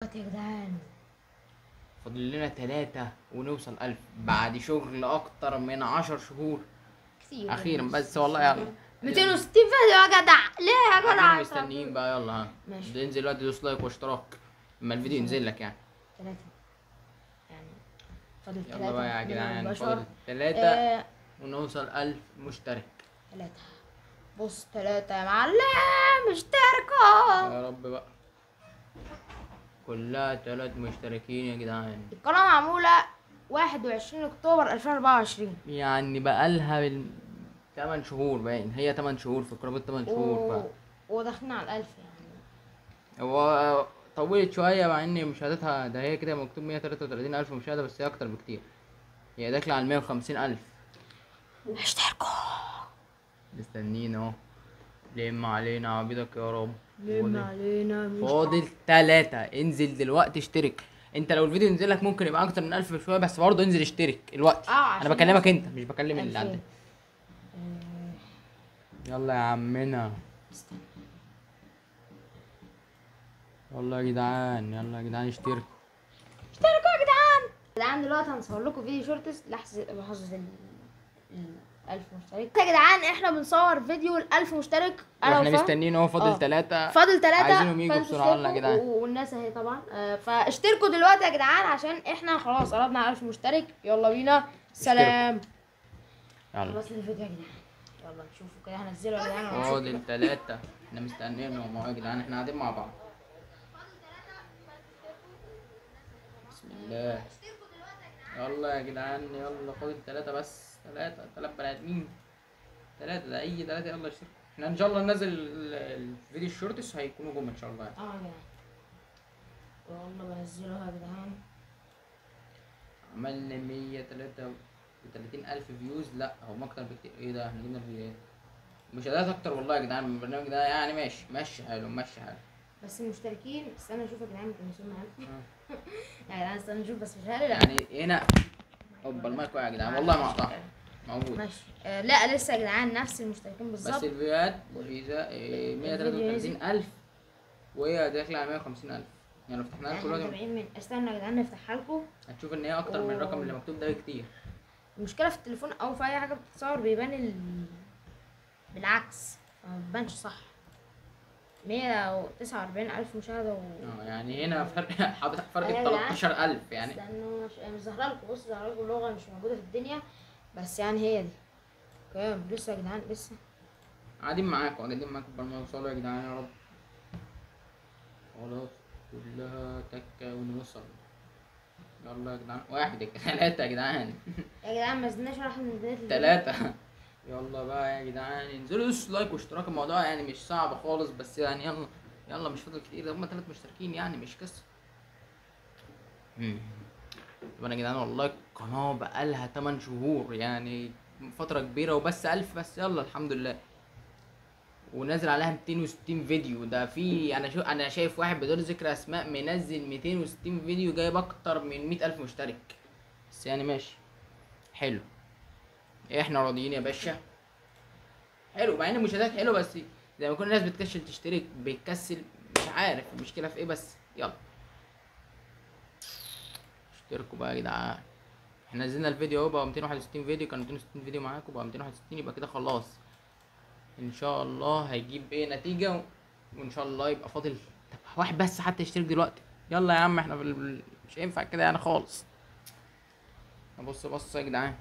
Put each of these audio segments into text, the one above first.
يا جدعان فاضل لنا 3 ونوصل 1000 بعد شغل اكتر من 10 شهور كتير اخيرا. بس والله يلا 260 فيديو يا جدع، ليه يا جدع؟ مستنيين بقى. يلا ها ماشي، انزل دلوقتي دوس like واشتراك اما الفيديو ينزل لك يعني. 3 يعني فاضل 3. يلا بقى يا جدعان فاضل 3 ونوصل 1000 مشترك. 3 بص 3 يا معلم، اشتركوا يا رب بقى. كلها 3 مشتركين يا جدعان. القناة معمولة 21 اكتوبر 2024، يعني بقالها 8 شهور باين، هي 8 شهور في قرابة 8 شهور وداخلين على 1000 يعني. هو طولت شوية مع ان مشاهداتها ده هي كده مكتوب 133,000 مشاهدة، بس هي اكتر بكتير، هي داخلة على 150,000. اشتركوا، مستنيين اهو. لم علينا عبيدك يا رب، لم علينا. فاضل 3، انزل دلوقتي اشترك. انت لو الفيديو نزل لك ممكن يبقى اكتر من 1000 بشوية، بس برضه انزل اشترك الوقت. انا بكلمك انت مش بكلم اللي عندك. يلا يا عمنا، يلا يا جدعان، يلا يا جدعان اشتركوا، اشتركوا يا جدعان. يا جدعان دلوقتي هنصور لكم فيديو shorts لحظة 1000 مشترك. يا جدعان احنا بنصور فيديو ال 1000 مشترك، احنا مستنيين اهو. فاضل 3، فاضل 3، عايزينهم يجوا بسرعة. يلا يا جدعان، والناس اهي طبعا. فاشتركوا دلوقتي يا جدعان عشان احنا خلاص قربنا على 1000 مشترك. يلا بينا، سلام. يلا خلصنا الفيديو يا جدعان، يلا نشوفه كده، هنزله يا جدعان. فاضل 3، احنا مستنيينهم اهو يا جدعان، احنا قاعدين مع بعض. بسم الله. يلا يا جدعان، يلا فاضل 3 بس، 3 بني ادمين، 3 ده اي 3. يلا اشتركوا، احنا ان شاء الله ننزل الفيديو ال shorts هيكونوا جم ان شاء الله يعني. يا جدعان والله بنزلوها يا جدعان. عملنا 133,000 views، لا هم اكتر بكتير. ايه ده، احنا جبنا الفيديوهات مشاهدات اكتر والله يا جدعان من البرنامج ده يعني. ماشي ماشي حلو، ماشي حلو. بس المشتركين استنى اشوف يا جدعان ممكن وصلنا 1000. يا جدعان استنى نشوف بس مش هقلق يعني. هنا اوبا المايك وقع يا جدعان والله ما قطع، موجود ماشي. لا لسه يا جدعان نفس المشتركين بالظبط، بس الفيديوهات 133,000 وهي داخله على 150,000. يعني لو فتحنا لكم دلوقتي، استنى يا جدعان نفتحها لكم هتشوف ان هي اكتر من الرقم اللي مكتوب ده بكتير. المشكلة في التليفون او في اي حاجة بتتصور بيبان بالعكس، ما بيبانش صح. 149,000 مشاهده يعني هنا فرق 13,000 يعني. استنوا مش ظاهره لكم، بصوا ظاهره لكم اللغة مش موجودة في الدنيا، بس يعني هي دي كام. لسه يا جدعان لسه قاعدين معاكم، قاعدين معاكم قبل ما يوصلوا يا جدعان يا رب. خلاص كلها تكه ونوصل. يلا يا جدعان، 1 3 يا جدعان. يا جدعان ما زلناش واحد من بداية 3. يلا بقى يا جدعان انزلوا دوسوا like واشتراك، الموضوع يعني مش صعب خالص، بس يعني يلا يلا مش فاضل كتير، ده هما 3 مشتركين يعني مش قصة. طب انا يا جدعان والله القناة بقالها 8 شهور يعني فترة كبيرة، وبس 1000 بس. يلا الحمد لله، ونازل عليها 260 فيديو. ده في انا شايف واحد بدون ذكر اسماء منزل 260 فيديو جايب اكتر من 100,000 مشترك. بس يعني ماشي حلو، احنا راضيين يا باشا. حلو مع ان المشاهدات حلوة، بس زي ما كل الناس بتكسل تشترك، بتكسل مش عارف المشكلة في ايه، بس يلا اشتركوا بقى يا جدعان. احنا نزلنا الفيديو اهو بقى 261 فيديو، كانوا 260 فيديو معاكم بقى 261، يبقى كده خلاص ان شاء الله هيجيب ايه نتيجة، وان شاء الله يبقى فاضل طب واحد بس حتى يشترك دلوقتي. يلا يا عم احنا مش هينفع كده يعني خالص. بص بص يا جدعان،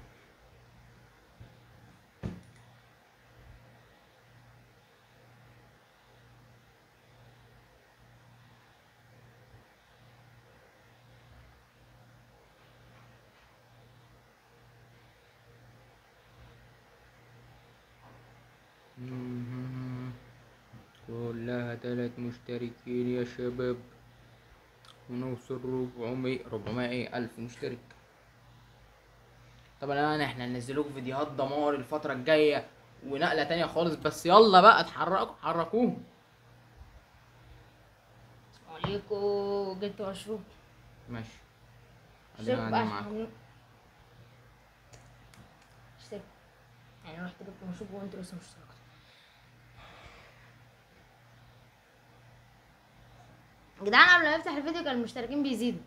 كلها 3 مشتركين يا شباب، ونوصل 400 ايه 1000 مشترك. طبعا يعني احنا هننزلوك فيديوهات دمار الفترة الجاية ونقلة تانية خالص، بس يلا بقى اتحركوا حركوهم. عليكم جبت مشروب. ماشي ادينا قاعدين معاكم. اشترك يعني رحت جبت مشروب وانتوا لسه مش اشتركتوا. يا جدعان قبل ما افتح الفيديو كان المشتركين بيزيدوا.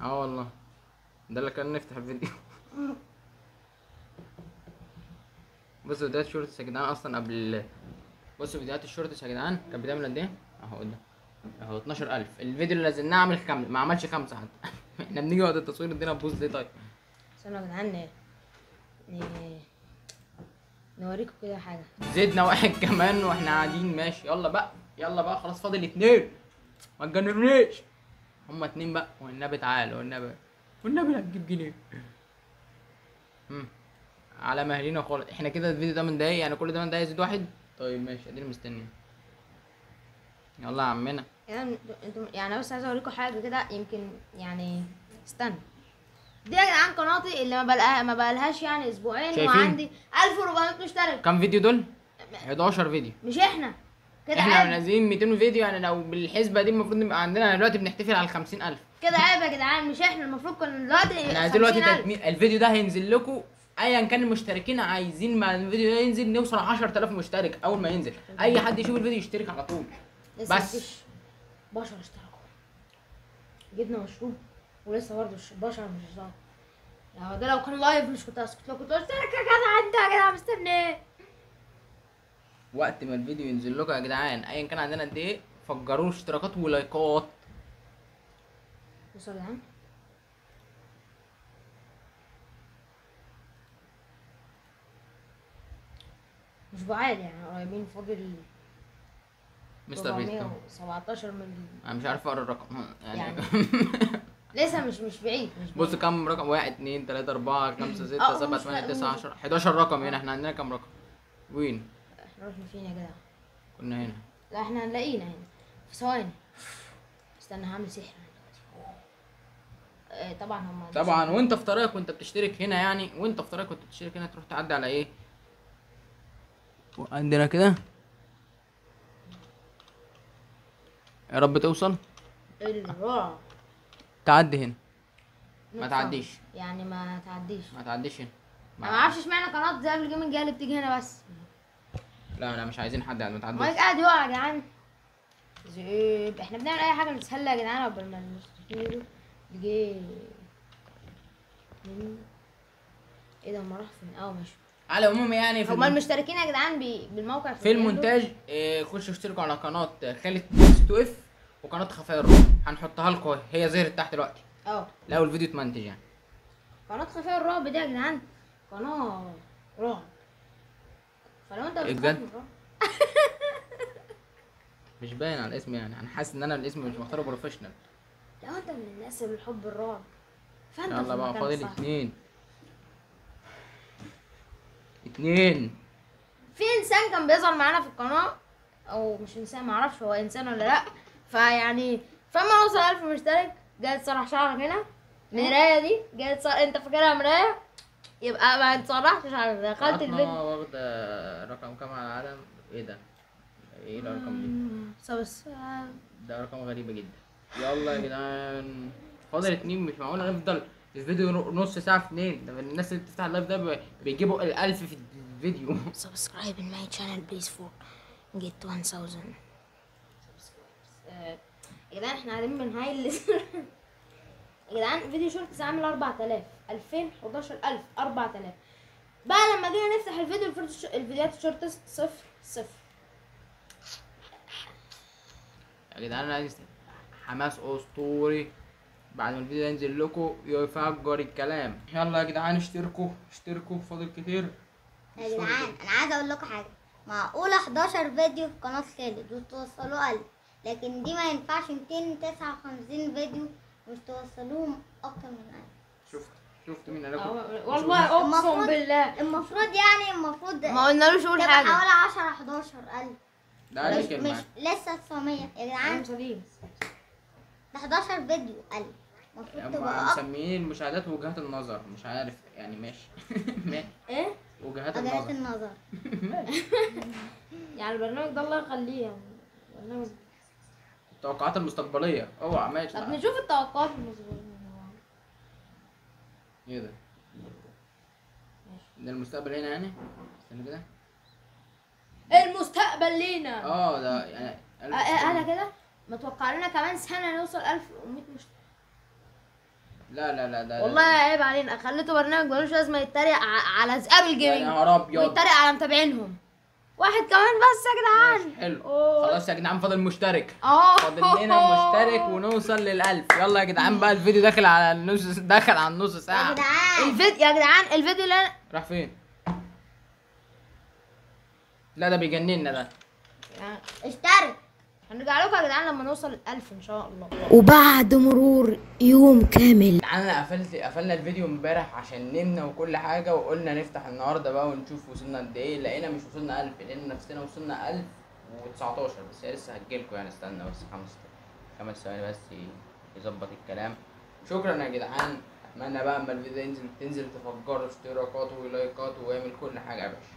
اه والله ده اللي كان نفتح الفيديو. بصوا فيديوهات shorts يا جدعان اصلا قبل، بصوا فيديوهات ال shorts يا جدعان كانت بتعمل قد ايه؟ اهو قدام اهو 12000. الفيديو اللي نزلناه عمل كام؟ ما عملش 5 حتى. احنا بنيجي وقت التصوير الدنيا تبوظ ليه طيب؟ استنوا يا جدعان نوريكم كده حاجة. زدنا واحد كمان واحنا قاعدين ماشي. يلا بقى يلا بقى خلاص فاضل 2، ما تجننيش. هما 2 بقى والنبي تعالى، والنبي والنبي هتجيب جنيه. على مهلنا خالص احنا كده. الفيديو 8 دقايق يعني كل 8 دقايق يزيد واحد. طيب ماشي ادينا مستنيين. يلا يا عمنا. يعني انتوا يعني بس عايز اوريكم حاجة كده يمكن يعني استنى. دي يا جدعان قناتي اللي ما بقالهاش يعني اسبوعين وعندي 1400 مشترك. كام فيديو دول؟ 11 فيديو. مش احنا كده احنا منزلين 200 فيديو، يعني لو بالحسبه دي المفروض نبقى عندنا دلوقتي بنحتفل على 50000 كده. عيب يا جدعان، مش احنا المفروض كنا دلوقتي احنا دلوقتي الفيديو ده هينزل لكم ايا كان المشتركين عايزين ما الفيديو ده ينزل نوصل 10000 مشترك اول ما ينزل. اي حد يشوف الفيديو يشترك على طول. بس بشر اشتركوا، جبنا مشروب ولسه برضه بشر مش اشتركوا. يعني ده لو كان live مش كنت اسكت، لو كنت اشترك يا جدع انت يا جدع مستني ايه؟ وقت ما الفيديو ينزل لكم يا جدعان ايا كان عندنا قد ايه فجروه اشتراكات ولايكات. بصوا يا جدعان مش بعاد يعني قريبين، فاضل مستر بيست 17 من، انا مش عارف اقرا الرقم يعني لسه مش بعيد. بص كم رقم؟ 1 2 3 4 5 6 7 8 9 10 11 رقم هنا. احنا عندنا كم رقم؟ وين؟ احنا رحنا فين يا جدع؟ كنا هنا. لا احنا هنلاقينا هنا في ثواني. استنى هعمل سحر دلوقتي. طبعا هم طبعا وانت في طريقك وانت بتشترك هنا، يعني وانت في طريقك وانت بتشترك هنا تروح تعدي على ايه؟ وعندنا كده يا رب توصل. الرعب تعدي هنا ما تعديش، يعني ما تعديش، ما تعديش هنا. ما اعرفش اشمعنى قناة زي ال gaming هي اللي بتيجي هنا بس. لا لا مش عايزين حد يعني ما تعديش. مايك قاعد يقع يا جدعان. زيب احنا بنعمل اي حاجة نتسلى يا جدعان قبل ما المشتركين يجوا. ايه ده هم راحوا فين؟ اه ماشي. على العموم يعني هما المشتركين يا جدعان بالموقع في المونتاج. خشوا اشتركوا على قناة خالد 2 اف وقناة خفايا الرعب، هنحطها لكم هي ظهرت تحت دلوقتي. اه لا الفيديو اتمنتج يعني. قناة خفايا الرعب دي يا جدعان قناة رعب، فلو انت بجد مش باين على الاسم يعني، انا حاسس ان انا الاسم مش مختاره professional. لو انت من الناس اللي بتحب الرعب فانت يلا بقى فاضل 2 2. في انسان كان بيظهر معانا في القناة، او مش انسان معرفش هو انسان ولا لا، فيعني فما وصل 1000 مشترك جاي تصرح شعرك هنا المراية دي، جاي تصرح انت فاكرها مراية يبقى ما تصرحش شعرك. دخلت الفيديو واخده رقم كام على العالم؟ ايه ده؟ ايه الارقام دي؟ ده ارقام غريبة جدا. يلا يا جدعان فاضل 2، مش معقول هنفضل الفيديو نص ساعة في 2. ده الناس اللي بتفتح ال live ده بيجيبوا ال1000 في الفيديو. subscribe in my channel please for get 1000 subscribers. يا جدعان احنا قاعدين بنهايل. يا جدعان فيديو shorts عامل 4000 2000 11000 4000. بقى لما جينا نفتح الفيديو الفيديوهات ال shorts 0 0. يا جدعان انا عايز حماس اسطوري بعد ما الفيديو ينزل لكم يفجر الكلام. يلا يا جدعان اشتركوا اشتركوا فاضل كتير يا جدعان. انا عايز اقول لكم حاجة، معقولة 11 فيديو في قناة خالد وتوصلوه 1000، لكن دي ما ينفعش 259 فيديو مش توصلوهم اكتر من 1000. شفت مين قال لكم؟ والله اقسم بالله المفروض يعني المفروض ما قلنالوش قول حاجة، حوالي 10 11000. ده مش لسه 900 يا جدعان، ده 11 فيديو 1000 المفروض تبقى مسميين المشاهدات وجهات النظر، مش عارف يعني ماشي. ماشي ايه وجهات النظر، وجهات النظر. ماشي يعني البرنامج ده الله يخليه يعني برنامج التوقعات المستقبلية. اوعى ماشي. طب نشوف التوقعات المستقبلية ايه ده؟ ماشي ده المستقبل هنا يعني؟ استنى كده، المستقبل لينا. ده يعني انا كده متوقع لنا كمان سنة نوصل 1100 مشترك. لا لا لا ده والله عيب علينا، خليته برنامج ملوش لازمه يتريق على ذئاب يا ال gaming نهار ابيض، ويتريق على متابعينهم. واحد كمان بس يا جدعان. حلو خلاص يا جدعان، فاضل مشترك، فاضل لنا مشترك ونوصل لل1000. يلا يا جدعان بقى، الفيديو داخل على النص، داخل على النص ساعة يا جدعان. الفيديو يا جدعان، الفيديو اللي راح فين؟ لا ده بيجننا ده. اشترك. هنرجع لكم يا جدعان لما نوصل 1000 ان شاء الله. وبعد مرور يوم كامل. انا قفلنا الفيديو امبارح عشان نمنا وكل حاجة، وقلنا نفتح النهارده بقى ونشوف وصلنا قد ايه. لقينا مش وصلنا 1000، لقينا نفسنا وصلنا 1019، بس هي لسه هتجيلكوا يعني. استنى بس 5 ثواني بس يظبط الكلام. شكرا يا جدعان، اتمنى بقى اما الفيديو ينزل تنزل تفجروا اشتراكات ولايكات واعمل كل حاجة يا باشا.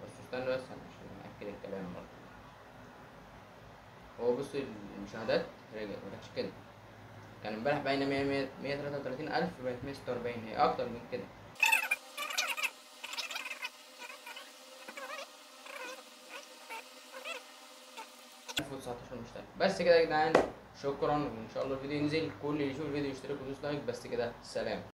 بس استنى بس عشان ناكد الكلام برضه. هو بص المشاهدات رجعت، ما كانتش كده، كان امبارح باينة 133,000، بقت 146، هي اكتر من كده. مشترك بس كده يا جدعان. شكرا، وان شاء الله الفيديو ينزل، كل اللي يشوف الفيديو يشترك ويدوس like. بس كده، سلام.